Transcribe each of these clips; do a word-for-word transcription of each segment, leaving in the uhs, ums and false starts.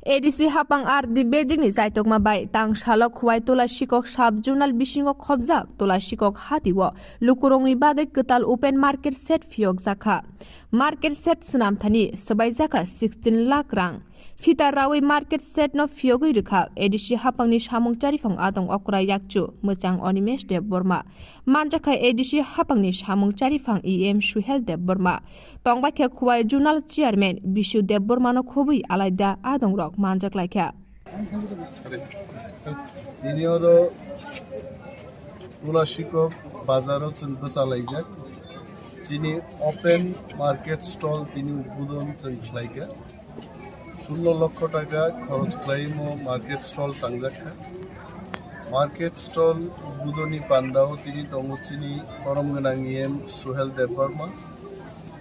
A D C hapang R D Bedini chaitokma bai tang salo Khowai Tulasikok sub zonal bisingo khobjak Tulasikok hatio lukurokni bagwi kwtal open market shed phiyokjakha. Market shed swnamthani swbaijakha sixteen lakh rang. Phita rawi market shed no phiyogwi rwkha A D C hapangni samung charifang adong okra yakchu mwchang Animesh Debbarma. Manjakha A D C hapangni samung charifang E M Suhel Debbarma. Tongbaikha Khowai Zonal Chairman Bishu Debbarmano khobwi alaida adongrok manjaklaikha. Tini oro Tulasikok bazaro chwng bwchalaijak. Chini open market stall tini udbodon chwng khlaikha. Sullo lokho taka khoroj khlaimo market stall tangjak kha. Market stall udbodoni pandao tini tongo chini borom gwnang E M Suhel Debbarma,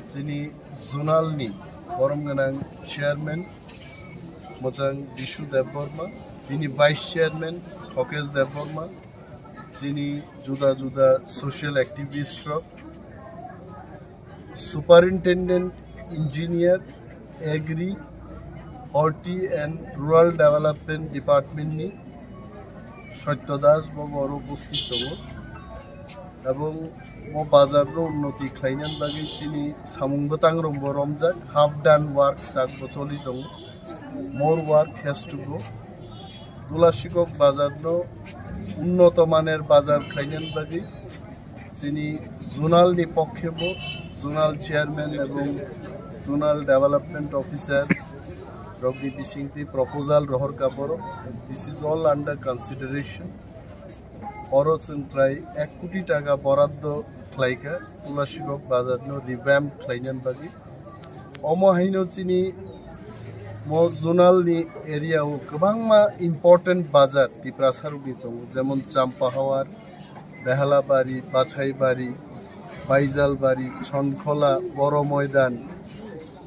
chini zonal ni borom gwnang chairman mwchang Bishu Debbarma, bini vice chairman Thokesh Debbarma, chini juda juda social activist rok, Superintendent Engineer, Agri, Horti and Rural Development Department ni Satya Das bo oro upasthit tongo. Ebong bo bazar no unnoti khlainani bagwi chini samung bwtang rok bo romjak, half done work tak bo choli tongo. More work has to go. Tulasikok bazar no unnoto maner bazar khlainani bagwi chini zonal ni pokhe bo zonal chairman ebong zonal development officer rok ni bisingtwi proposal rohor ka borok. This is all under consideration. Oro chwng prai ek koti taka boraddo khlaikha Tulasikok bazar no revamp khlainani bagwi. Omo haino chini mo zonal ni area o kwbangma important bazar Tiprasa rok ni tongo, jemon Champahawar, Behalabari, Bachaibari, Baijalbari, Chonkhola, Boro Moidan.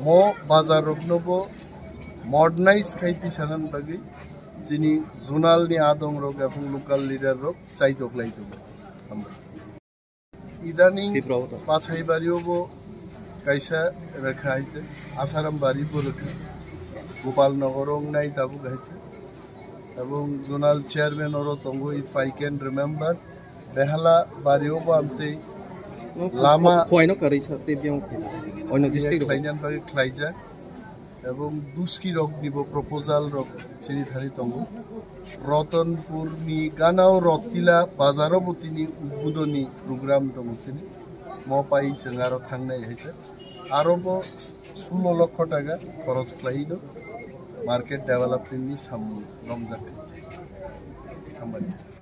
Mo bazar rok no bo modernize khai tisanani bagwi chini zonal ni adong rok ebong local leader rok chaitok lai tongo. Hambai. Idaning Tipra o to. Bachaibari o bo kaisa rwkha hai se, Asaram bari bo rwkha, Gopal Nagar o wngnai tabuk hai se. Ebong zonal chairman oro tongo, if I can remember, Behala bari o bo amtwi lama Khowai no kwrwi sa tei biyang khe. Oino district rok. Khlainani bagwi khlaijak. Ebong duski rok nibo proposal rok chini thani tongo. Ratanpur ni ganao Rotila bazaro bo tini udbodoni program tongo chini. Mo pai chwng aro thangnai hai se. Aro bo sullo lokho taka khoroj khlaino market development ni samung romjak. Hambai.